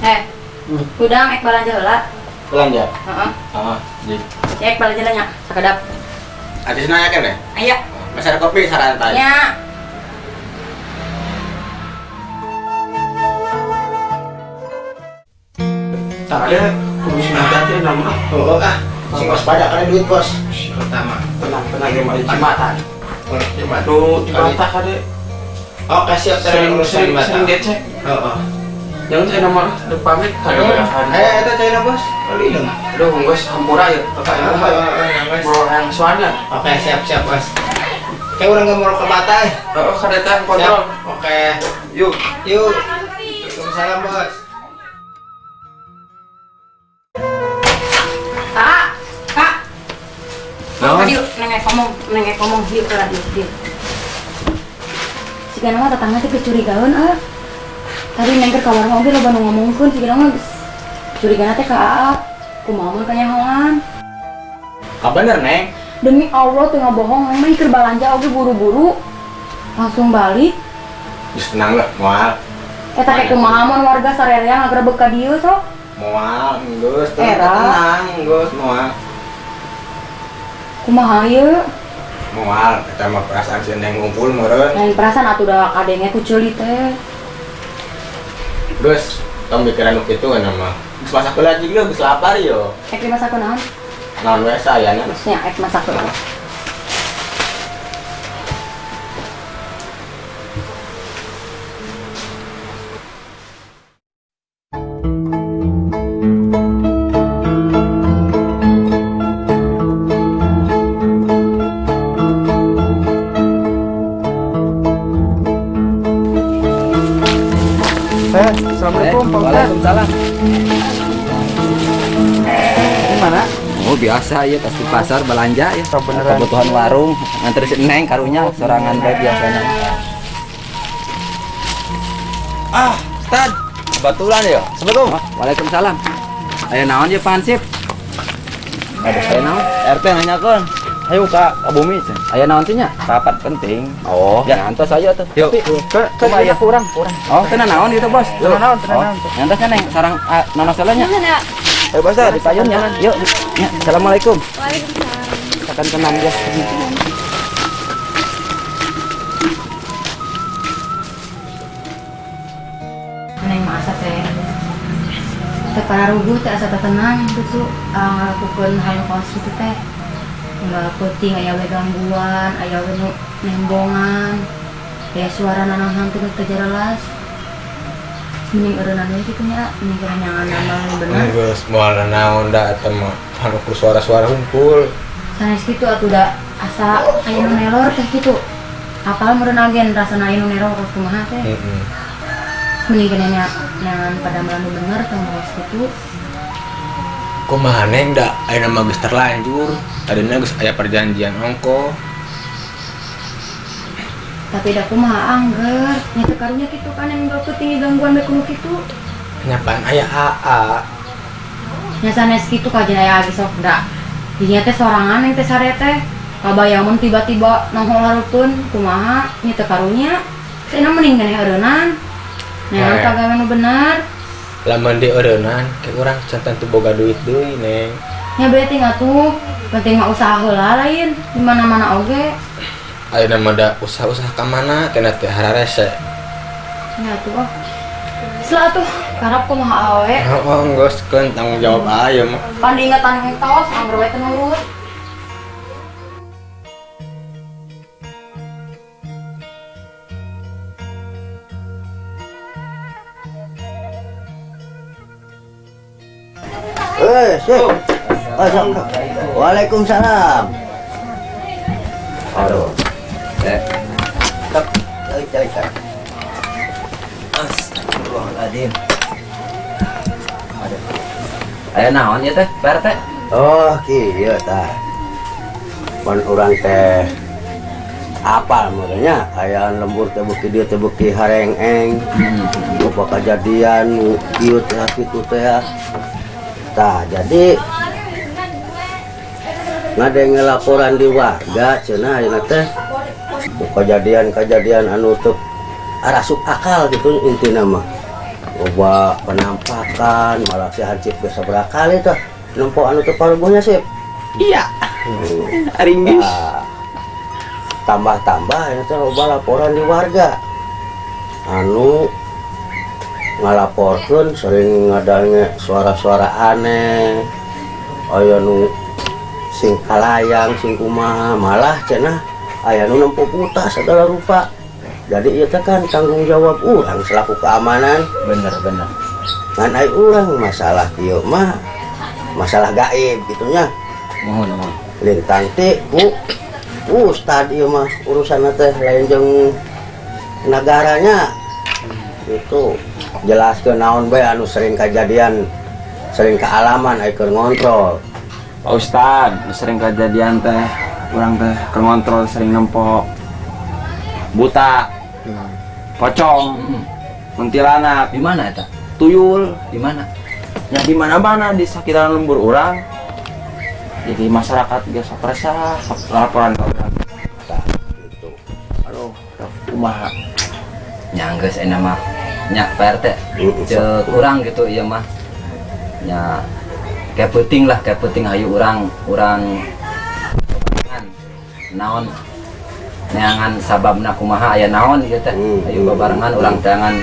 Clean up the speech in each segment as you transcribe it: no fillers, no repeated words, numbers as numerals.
Eh, hudang ek balanja heula. Belanja. Heeh. Ah, jadi. Ya ek balanja nya, sakedap. Ada nanya kan ya? Aya. Masih ada kopi sarantai. Nya. Tak ada kudu sinaga teh nama. Oh, ah, sing waspada karena duit bos. Pertama. Tenang, tenang ya mah jembatan. Jembatan. Nu jembatan kade. Oke, siap Sering urusan sering jembatan. sering DC. Oh, oh. Jangan saya nomor udah pamit kagak berakan. Eh, itu China bos. Kali dong. Aduh, geus hampura ya. Kakak Oh, ya. oh, oh, bos. Mau yang suana. Oke, siap siap bos. Kayak orang nggak mau ke Batai. Oh, kadeta kontrol. Siap. Oke. Yuk. Yuk. Waalaikumsalam bos. Kak, Kak. Naon? Yuk, neng ek ngomong, neng ek ngomong, yuk lah, yuk, yuk. Siga nama tetangga teh kecurigaan ah. Tadi neng keur ka warung oge loba nu ngomongkeun siga nama curigana teh ka Aa. Kumaha mun kanyahoan. Ah bener neng. Demi Allah teu ngabohong, neng mah keur balanja oge buru-buru. Langsung balik. Geus tenang lah, moal. Eta kayak kumaha mun warga sarerea ngagerebek ka dieu sok. Moal, geus tenang, Era. tenang, geus moal. Kumaha ieu? Moal, eta mah perasaan si neng ngumpul meureun. Lain perasaan atuh da kadenge ku ceuli teh. Geus, tong mikiran nu kitu kan mah. Geus masak heula jeung geus lapar yo. Ek dimasak naon? Naon we sayana. Nya ek masak heula. Eh, assalamualaikum Pak Ustad. Waalaikumsalam. Di mana? Oh biasa ya tas di pasar belanja ya. Oh, beneran. Kebutuhan warung nganter si Neng karunya sorangan bae biasanya. Ah, Ustad. Kebetulan ya. Assalamualaikum. Oh, waalaikumsalam. Aya naon ye Pansip? Aduh, Aya naon? RT nanyakeun. Ayo ka ka bumi cenah. Aya naon sih nya? Rapat penting. Oh, Ya. ngantos aja tuh. Yuk. Tapi Ke Kumaha ya? kurang, kurang. Oh, tenan naon gitu, Bos? Tenan naon, tenan Oh, naon. Ngantosnya Neng sarang nono nya. Ayo Pak Ustad. Di payunnya. Yuk. Ya, assalamualaikum. Waalaikumsalam. Akan tenang ya. Neng mah asa teh teh pararuguh teh asa teh tenang gitu ngalakukeun hal nu kawas kitu teh unggal peuting aya we gangguan aya we nu nembongan aya suara nanahan teh nu teu jelas mending eureunnan we kitu nya mending keur nyangan damel nu bener. Geus moal naon da eta mah anu ku suara-suara hungkul. Sanes kitu atuh da asa aya nu nelor teh kitu apal meureun agen rasana aya nu neror kos kumaha teh. Heeh. Mending kena nyangan pada nu bener teh kawas kitu. Kumaha neng da ayeuna mah geus terlanjur. Tadina geus aya perjanjian ongko. Tapi da kumaha angger nya teu karunya kitu kan yang tinggi gangguan bae kudu kitu. Nyapaan aya AA. Nya sanes kitu kajian aya agi sok da dinya teh sorangan yang teh sare teh kabayang mun tiba-tiba nongol hareupeun kumaha nya teu karunya cenah mending keneh eureunnan neangan Eh. pagawe nu bener. Lamun di eureunnan ke urang can tentu boga duit deui neng. Nya beuting atuh penting mah usaha heula lain di mana-mana oge. Ayeuna mah da usaha-usaha ka mana kena teh hararese. Nya atuh oh. Setelah tuh karap kumaha awe. Oh, geus keun tanggung jawab aya mah. Pan diingetan tos angger we teu nurut. Eh, sip. Oh, sok. Waalaikumsalam. Aduh. Eh, Sok, calik, calik, calik. Astagfirullahaladzim. Aduh. Aya naon ya teh, Pak RT? Oh, kieu tah. Pan urang teh apal meureunnya aya lembur teh beuki dieu teh beuki harengeng. Loba kajadian nu kieu teh kitu teh. Tah, jadi ngadenge laporan di warga cenah ayeuna teh kejadian-kejadian anu teu arasup akal gitu intina mah. Loba penampakan, malah si Hansip geus sabaraha kali tah nempo anu teu pareguhnya, Sip. Iya. Aringgis. Nah, tambah-tambah ini teh loba laporan di warga anu ngalaporkeun sering ngadange suara-suara aneh, aya nu sing kalayang, sing kumaha, malah cenah aya nu nempo buta segala rupa. Jadi ieu teh kan tanggung jawab urang selaku keamanan. Bener bener. Ngan ai urang masalah kieu mah masalah gaib gitu nya. Mohon mohon. Lintang ti ku ustad ieu mah urusan teh lain jeung negaranya itu. Jelaskeun naon bae anu sering kejadian, sering kealaman ai keur ngontrol. Pak Ustad, sering kejadian teh urang teh keur ngontrol sering nempo buta, pocong, kuntilanak. Di mana eta? Tuyul. Di mana? Ya di mana-mana di sekitaran lembur urang. Jadi masyarakat geus sok resah, sok laporan ke urang. Tah gitu. Aduh, kumaha? Nya geus enak mah. Nya Pak RT. Cek urang gitu ieu mah. Nya kayak penting lah, kayak penting hayu urang urang naon neangan sababna kumaha, aya naon ieu teh. Hayu babarengan urang teangan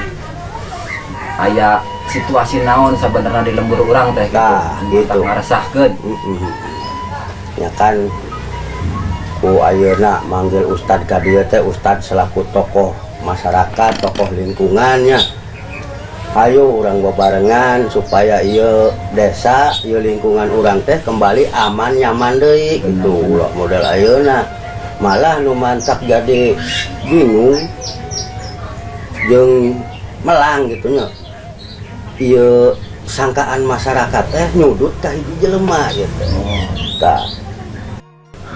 aya situasi naon sabenerna di lembur urang teh gitu. Tah, gitu. Ngaresahkeun. Ya kan ku ayeuna manggil ustad ka dieu teh, ustad selaku tokoh masyarakat, tokoh lingkungannya. Ayo urang bebarengan supaya ieu desa, ieu lingkungan urang teh kembali aman nyaman deui gitu. Ulah model ayeuna malah nu mantak jadi bingung jeung melang gitu nya. Ieu sangkaan masyarakat teh nyudut ka hiji jelema gitu. Tah.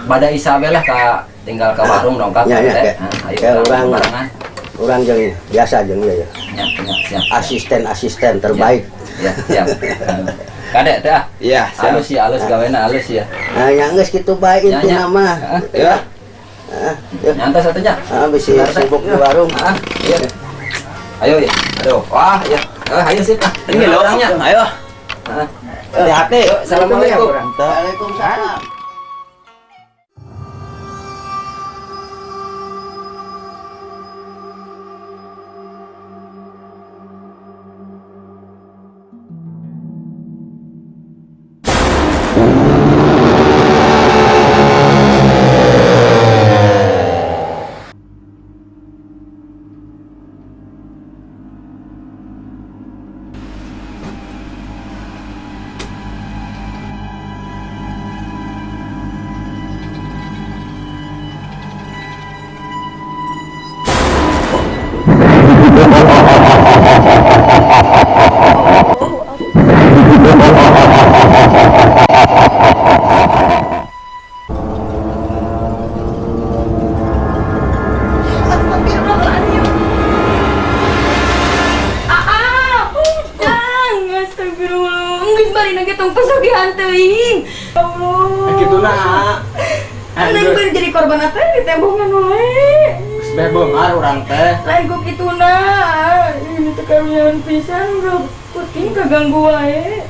Bada Isabel lah ka tinggal ke warung dongkap Ya, ya, teh. kayak- Nah, ayo kayak urang urang- barengan. Urang jeung biasa jeung ieu ya. Ya, ya, siap. Asisten-asisten terbaik. Ya, siap. Kadek teh ah. Iya, siap. Halus ya, halus gawena halus ya. Nah, yang geus kitu bae Ya, intina ya. mah. Ah, Ya. Ah, ya. Nyantai satunya. Ah, bisi Bentar, teh. sibuk di warung. Ah, iya. Ayo ya. Aduh, wah ya. Ah, ayo sip ah. Ini loh, orangnya. ayo. Ah. Hati-hati. Yuk, assalamualaikum. Waalaikumsalam. Astagfirullahaladzim. Ah, ujang, astagfirullah. Geus bari ge tong pesugihan teuing. Allah. Gitu nah. Neng bari jadi korban apa ditembongan wae. Geus beh beunghar urang teh. Lain ku kituna. Ini teh karunyaan pisan udah puting kaganggu wae.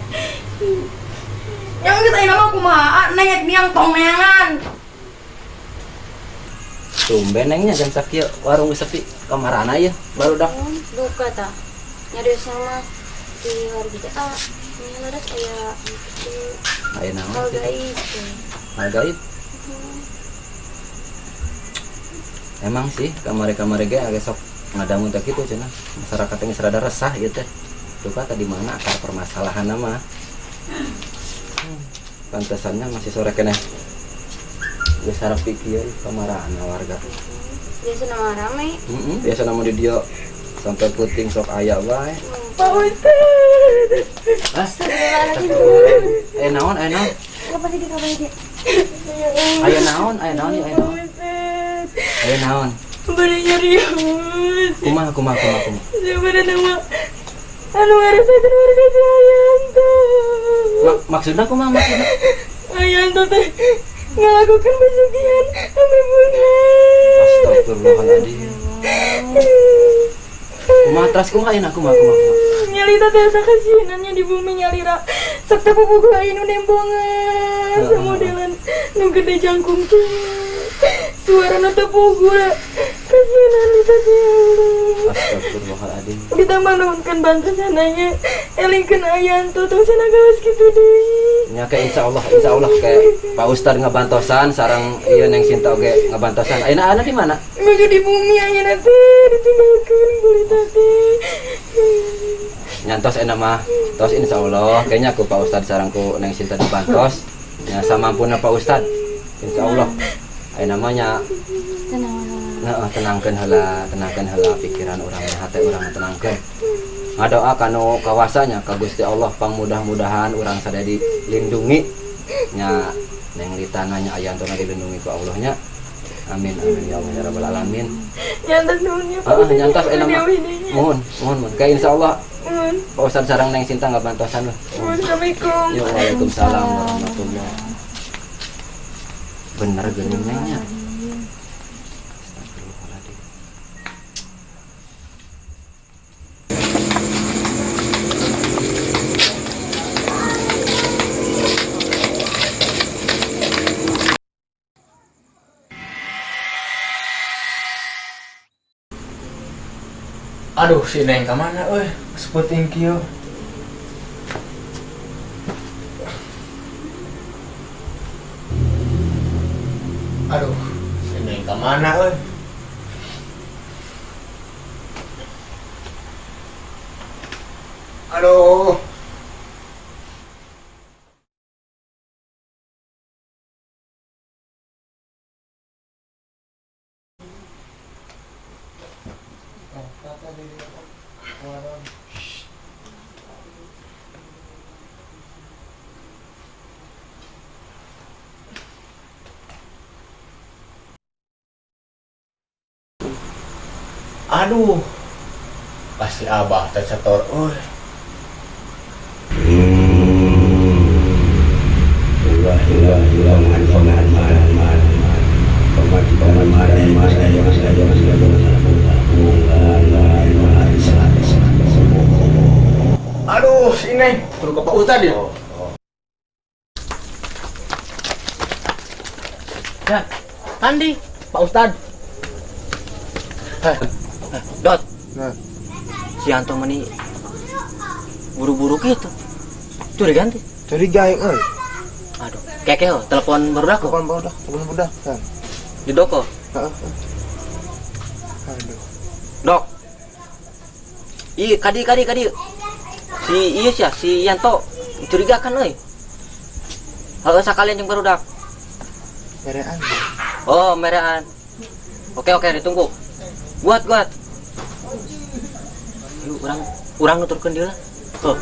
Yang geus ayeuna mah kumaha? Neng ek miang tong neangan. Tumben nengnya jam sakieu warung geus sepi, kamarana ya barudak? Duka tah. Nyarios mah di warga teh ah, nya leres aya gitu. Aya naon Hal kitu? gaib. Hal gaib. Emang sih kamari-kamari ge agak sok ngadangu teh kitu cenah. Masyarakat geus rada resah ieu teh. Duka tadi mana akar permasalahan mah. Pantesannya masih sore keneh. Geus harap kieu kamarana warga. Biasa nama rame. Heeh, biasa nama di dieu sampai puting sok aya wae. Pak Ustad. Astagfirullahaladzim. Eh naon, eh naon? Kapan sih kapan sih? Aya naon, aya naon, aya naon. Aya naon? Bari nyarios. Kumaha kumaha kumaha kumaha. Sebenarnya mah anu ngarasakeun warga si Ayanto. Maksudna kumaha maksudna? Ayanto teh ngalakukan pesugihan sampai beunghar. Astagfirullahaladzim. Kumaha teras, kumaha ayeuna, kumaha, kumaha, kumaha? Nyalita teh asa kasieunannya di bumi nyalira. Sok teh pupuguh aya nu nembongan samodelan nu gede jangkung teh. Suarana teh puguh lah. Kasieunan Lita teh, ya Allah. Astagfirullahaladzim. Ditambah nuhunkeun bantosananya. Elingkeun Ayanto tong sana gawas kitu deui. Nya ke insyaallah, insyaallah kayak Pak Ustad ngabantosan sareng ieu Neng Sinta oge ngabantosan. Ayeuna ana di mana? Nuju di bumi ayeuna teh ditinggalkeun ku Lita teh. Nyantos enak mah. Tos insyaallah kayaknya ku Pak Ustad sareng ku Neng Sinta dibantos. Ya samampuna Pak Ustad. Insyaallah. Ayeuna mah nya. Tenang. Nah, tenangkeun heula, tenangkeun heula pikiran urang, hate urang tenangkeun. Ngadoa kanu kawasanya ka Gusti Allah, pangmudah-mudahan urang sadaya dilindungi nya, Neng Litana nya, Ayantona dilindungi ku Allah nya. Amin amin ya Allah ya rabbal alamin. Nyantos nuhun ya, Pak Ah, Ustad. nyantos enak mah. Dewi deui nya. Mohon, mohon, mohon. Kayak insyaallah Mohon. Pak Ustad sareng Neng Sinta ngabantosan lah. Mohon, Assalamualaikum. Ya, waalaikumsalam warahmatullahi. Bener geuning Nengnya. Astagfirullahaladzim. Aduh, si Neng kemana euy? Seputing kieu. Aduh, si Neng kemana euy? Aduh. Aduh. Pasti Abah teh setor euy. Ulah ulah ulah man man man man pemajikan man man man. Aduh, si Neng, kudu ke Pak Ustad ya. Ya, Andi, Pak Ustad. Eh, Dot. Nah. Si Anto meni buru-buru gitu. Curiga nanti. Curiga yang euy. Aduh, keke oh, telepon baru aku. Telepon barudak, telepon budak kan. Di doko. Heeh. Aduh. Dok. Ih, kadi kadi kadi. Si iya sih, si Yanto curiga kan euy. Heeh, sakalian jeung barudak. Merean. Oh, merean. Oke, oke, ditunggu. Buat, buat. Yuk, urang urang nuturkeun dia lah. Tuh.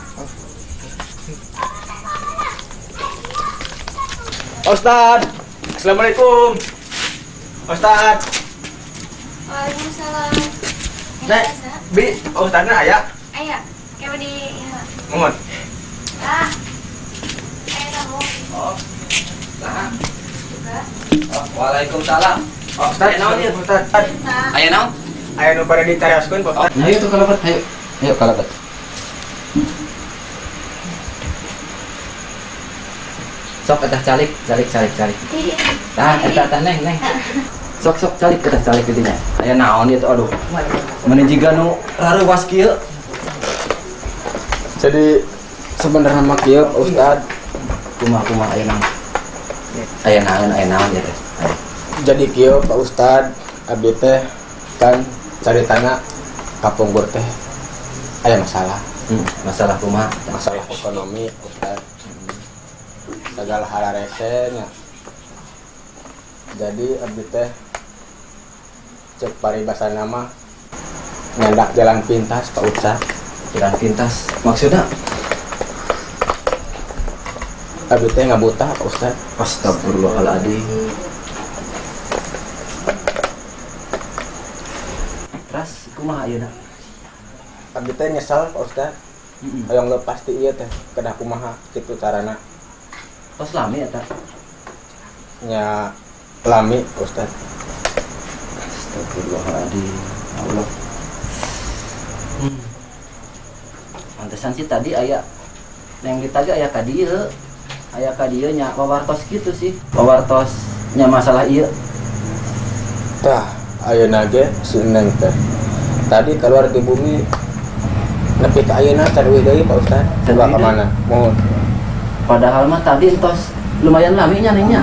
Pak Ustad. Assalamualaikum. Pak Ustad. Waalaikumsalam. Nek, Bi, Pak Ustadna aya? Aya, kayak di ya. Mohon. Ah. Aya tamu. Oh. Nah. Juga. Oh, waalaikumsalam. Pak Ustad, Aya naon ieu? Pak Ustad. Nah, Aya naon? Aya nu bade ditarioskeun, Pak Ustad. Ayo tuh kalebet, ayo. Ayo kalebet. Sok eta calik, calik, calik, calik. Iya. Tah, eta tah Neng, Neng. Sok sok calik eta calik di dinya. Aya naon ieu tuh, aduh. Meni jiga nu rareuwas kieu. Jadi sebenarnya mah kieu, Pak Ustad. Kumaha kumaha, aya naon? Aya naon, aya naon ieu teh? Ayo. Jadi kieu, Pak Ustad, abdi teh kan caritana kapungkur teh aya masalah. Masalah kumaha? Masalah ekonomi, Pak Ustad. Segala hal resenya. Jadi abdi teh cek paribasa nama nyandak jalan pintas, Pak Ustad. Jalan pintas maksudnya? Abdi teh ngabuta, Pak Ustad. Astagfirullahaladzim. Terus kumaha ayeuna? Abdi teh nyesal, Pak Ustad. Hoyong lepas ti ieu teh kedah kumaha kitu carana? Tos lami eta? Nya lami, Pak Ustad. Astagfirullahaladzim. Ya Allah. Pantesan sih tadi aya yang ditaga aya ka dieu. Aya ka dieu nya wawartos gitu sih. Wawartos nya masalah ieu. Tah, ayeuna ge si Neng teh. Tadi keluar di bumi nepi ka ayeuna can euweuh deui, Pak Ustad. Can Coba euweuh ka deui. mana? Mohon. Padahal mah tadi entos lumayan lami nya nengnya.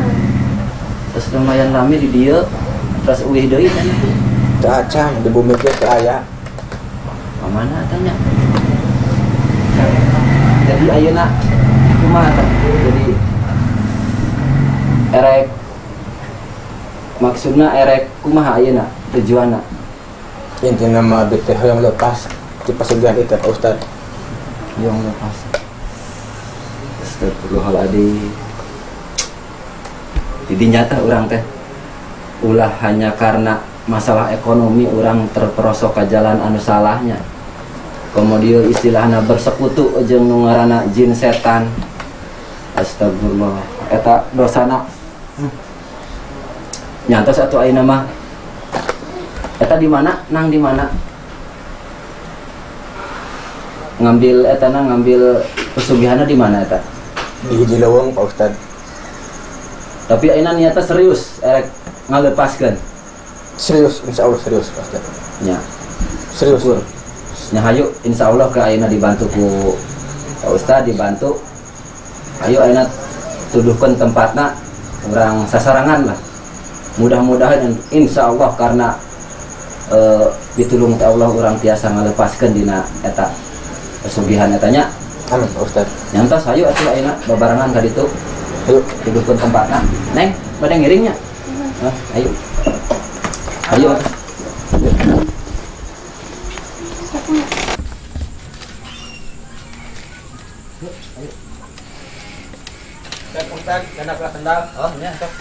Terus lumayan lami di dieu, terus euweuh deui kan. Teu acan di bumi ge teu aya. Ka mana tanya? Jadi ayeuna kumaha tah? Jadi erek maksudna erek kumaha ayeuna tujuanna? Intina mah abdi teh hoyong lepas di pesugihan itu, Pak Ustad. Yang lepas. Astagfirullahaladzim. Jadi nyata urang teh ulah hanya karena masalah ekonomi urang terperosok ke jalan anu salahnya. Kemudian istilahna bersekutu jeung nu ngaranna jin setan. Astagfirullah. Eta dosana. Nyantos atuh ayeuna mah. Eta di mana? Nang di mana? Ngambil eta na ngambil pesugihanna di mana eta? Di hiji leuweung, Pak Ustad. Tapi ayeuna niatna serius erek ngalepaskeun. Serius, insya Allah serius, Pak Ustad. Nya. Serius. Syukur. Nya hayu insya Allah ke ayeuna dibantu ku Pak Ustad dibantu. Ayo ayeuna tuduhkeun tempatna urang sasarangan lah. Mudah-mudahan insya Allah karena ditulung teh Allah urang tiasa ngalepaskeun dina eta pesugihan eta nya. Amin, Pak Ustad. Nyantos hayu atuh ayeuna babarengan ka ditu. Ayo. Tuduhkeun tempatna. Neng, bade ngiringnya? Hah, ayo. Ayo atuh. Sok. Ustad, Ustad, ganda belah sendal. Oh, nya sok.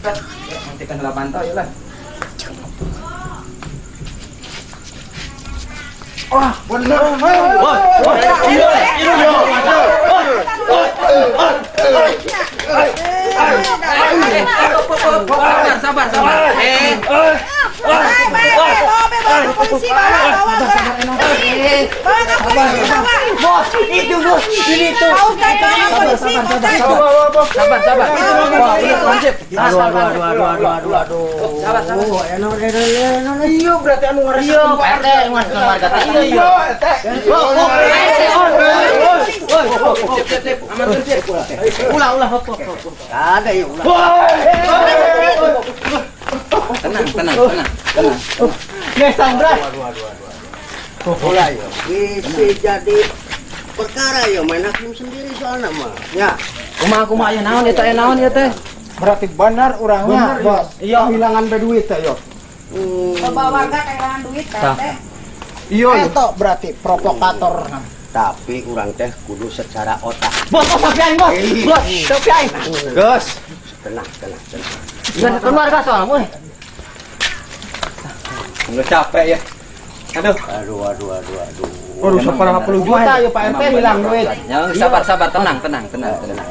Ustad, nanti kan heula pantau ya lah. Wah, bener. Wah, iya, iya, iya. Sabar, sabar, sabar. Eh, Bawa polisi, bawa, bawa, bawa. Bawa ke polisi, bawa. Bos, itu bos, ini tuh. Pak Ustadz, bawa polisi, Pak Ustadz. Sabar, sabar. Wah, udah, langsip. Aduh, aduh, aduh, aduh, aduh, aduh, aduh. Sabar, sabar. Enak, enak, enak. Iya, berarti anu ngaresakeun Iya, Pak Pak RT, ngaresakeun warga teh. Iya, iya. Iya, teh. Sip, sip, sip. Aman, sip. Ulah, ulah, hop, hop, hop. Ada ya ulah. Tenang, tenang, tenang, tenang. Nih, Sandra. Aduh, aduh, aduh, aduh. Ulah ya. Bisa jadi perkara ya main hakim sendiri soalnya mah. Ya. Kumaha kumaha aya naon eta aya naon ieu teh? Berarti benar orangnya, Bos. Iya. Kehilangan be duit teh yo. Bawa warga kehilangan duit, Pak RT. Iya, eta berarti provokator. Tapi urang teh kudu secara otak. Bos, bos, tapi aing, bos. Bos, tapi aing. Gus. Tenang, tenang, tenang. Ngaresakeun warga soalnya, euy. Enggak capek ya. Aduh. Aduh, aduh, aduh, aduh. Waduh, sabaraha puluh juta ya Pak RT hilang duit. Ya, sabar, sabar, tenang, tenang, tenang, tenang.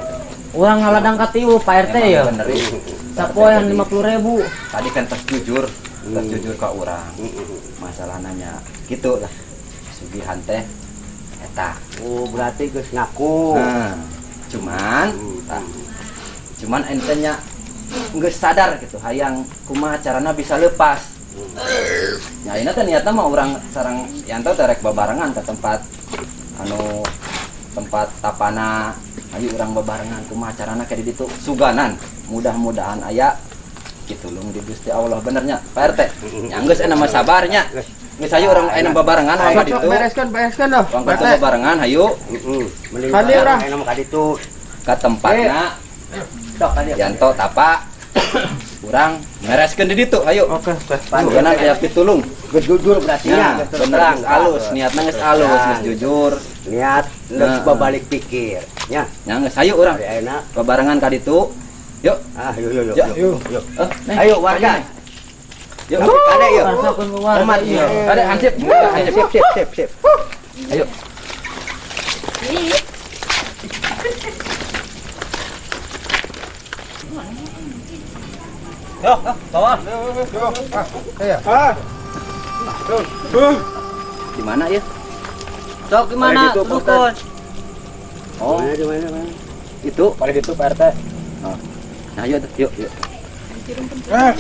Urang ngaladang ka tiwu Pak RT ya. Emang bener itu. Sapoean 50.000. Tadi kan tos jujur, tos jujur ke urang. Masalah nanya gitu lah. Sugihan teh eta. Oh, berarti geus ngaku. Nah, cuman tah, cuman entenya geus sadar gitu hayang kumaha carana bisa lepas. Ya ini teh niatna mah urang sareng Yanto teh rek babarengan ke tempat anu tempat tapana, ayo urang babarengan kumaha carana kayak di ditu suganan mudah-mudahan aya kitulung di Gusti Allah benernya Pak RT. Ya geus enak mah sabarnya. Geus ayo urang enak babarengan urang ka ditu. Bereskan, bereskan dah. Urang ka ditu babarengan hayu Heeh. Mending Kali urang. enak mah ka ditu. ke tempatna Yanto tapa urang mereskeun di ditu ayo. Oke, oke. Suganan aya pitulung. Geus jujur berarti Nah, ya, geus terus bener terang. geus alus, niatna geus alus, geus jujur. Niat geus Nah. balik pikir. Ya, Nya geus hayu urang ari enak. babarengan ka ditu. Yuk. Ah, yuk, yuk, yuk. Yuk. Yuk. Yuk. Eh, Neng. Ayo warga. Yuk. Tapi kade yuk. Ngaresakeun warga. Omat, Iya. Ada hansip, hansip. Sip, sip, sip, sip. Ayo. Ih. Yo, bawa. Iya. Ah. Di mana ya? Sok gimana Gitu, Pak dukun? Oh, Mana di mana mana? itu. Pada gitu Pak RT. Nah, yuk tuh, yuk, yuk. Eh.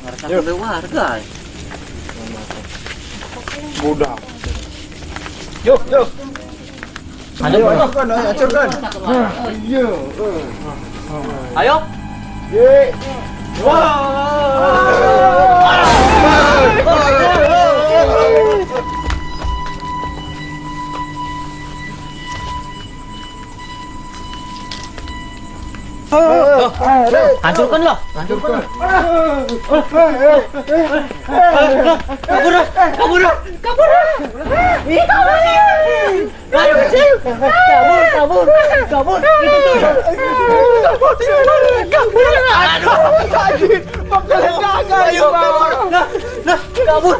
Ngerasa sampai warga. Budak. Yuk, yuk. Ayo, hancurkan, hancurkan. Iya. Ayo. Ye. Hancurkan loh. Hancurkan. Kabur, kabur, kabur. Ih, kabur. Ayo kecil. Kabur, kabur, kabur. Itu tuh. Kabur, kabur. Aduh. Ayo, Nah, nah, kabur.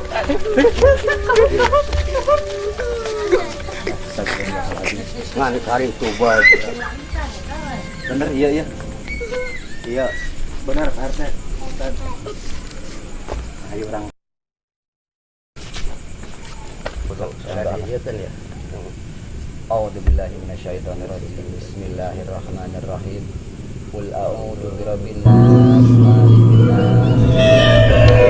Ngan kari tuba. Bener, iya, iya. Iya. Benar Pak RT. Ayo orang. Iya kan ya. A'udzu billahi minasyaitonir rajim. Bismillahirrahmanirrahim. Qul a'udzu birabbin nas, malikin nas.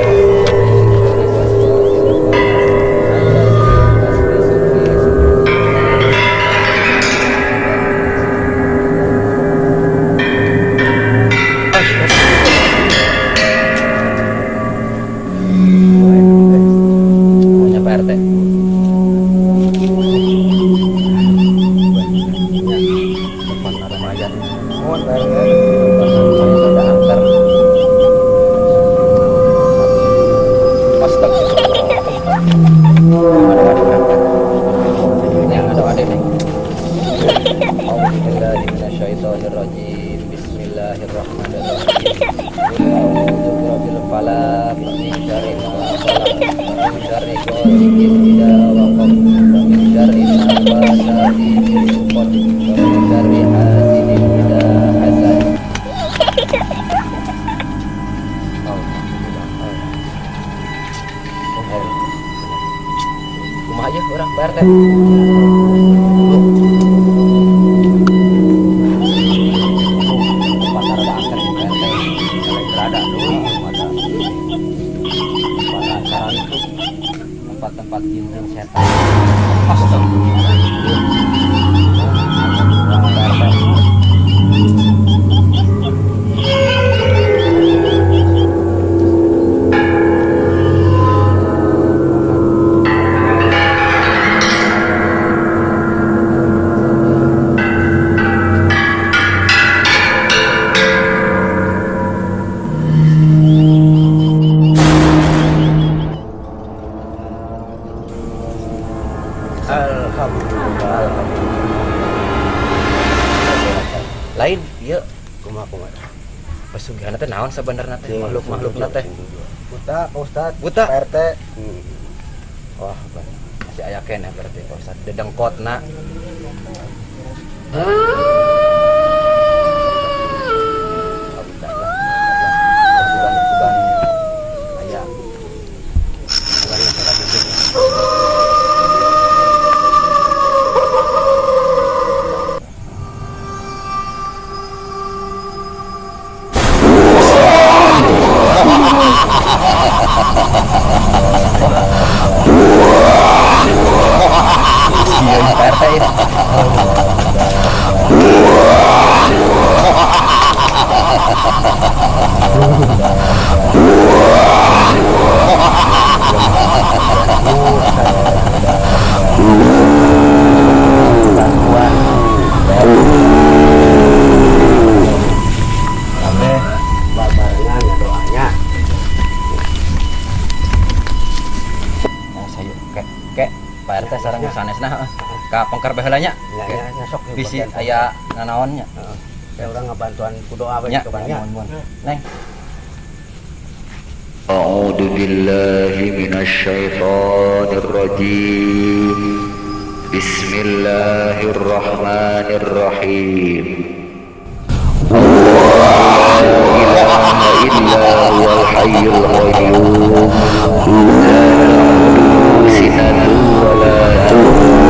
Punya Pak RT. Depan lumayan. Mohon Pak RT. Ada angker. Astagfirullah. Yang ada ada nih. A'udzubillahi minasyaitonirrajim. Bismillahirrahmanirrahim. Qul a'udzu birabbil falaq min syarri ma khalaq wa min syarri ghasiqin idza waqab wa min syarri naffatsati fil 'uqad wa min syarri hasidin idza hasad. Oh, kumaha ieu urang Pak RT? Tempat rada angker di Pak RT. Rada deui mata. Tempat acara itu tempat-tempat jin-jin setan. Astagfirullah. Pak RT. Alhamdulillah. Lain ieu Kumaha kumaha. Pesugihan teh naon sebenarnya teh makhluk-makhlukna teh? Buta, Pak Ustad. Buta. Pak RT. Wah, masih aya keneh berarti Pak Ustad. Dedengkotna. Oh, buta lah. Bukan, aya. Bukan masalah gitu. Iya, Pak RT ini. Kabeh babarengan ya doanya. Nah, sayu kek kek Pak RT sareng sanesna heeh. Ka pengker baheula nya. Ya, ya, ya, sok Bisi bagian. aya nanaon nya. Saya orang ngabantuan ku doa we Nya, coba nya. muhun, muhun. Neng. أعوذ بالله من الشيطان الرجيم. بسم الله الرحمن الرحيم. الله لا إله إلا هو الحي القيوم، لا تأخذه سنة ولا نوم.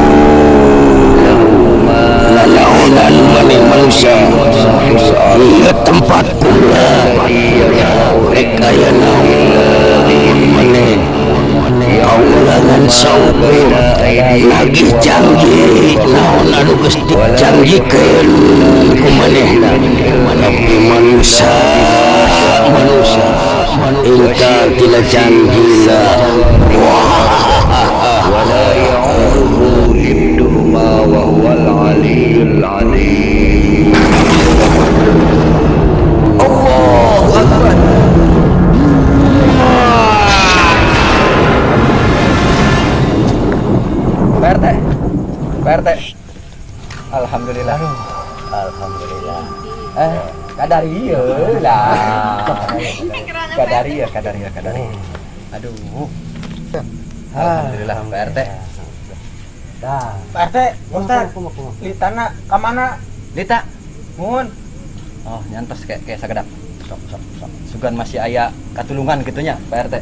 Nagih janji naon anu geus dijanjikeun ku manehna, tapi manusia manusia ingkar tina janjina. ولا يعوده حفظهما وهو العلي العظيم. Allahu Akbar. Pak RT. Pak RT. Alhamdulillah. Alhamdulillah. Eh, kadar ieu lah. Kadar ieu, kadar ieu, kadar ieu. Aduh. Alhamdulillah, Pak RT. Dah. Pak RT, Ustaz. Litana ka mana? Lita. Mun. Oh, nyantos kayak kayak sakedap. Sok sok sok. Sugan masih aya katulungan gitu nya, Pak RT.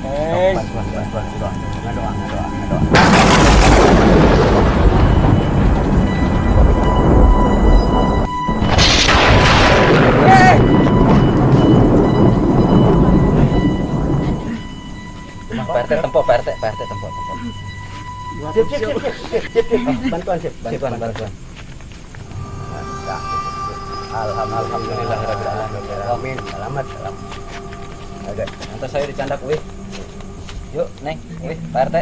Eh, Bantuan, bantuan, bantuan. Ngadoa, ngadoa, ngadoa. Pak RT tempo, Pak RT, Pak RT tempo, tempo. Sip, sip, sip, sip, sip, sip. Bantuan, sip. Bantuan, bantuan. Alhamdulillah rabbil alamin. Amin. Selamat, selamat. Oke. Nanti saya dicandak, wih. Yuk, Neng, wih, Pak RT.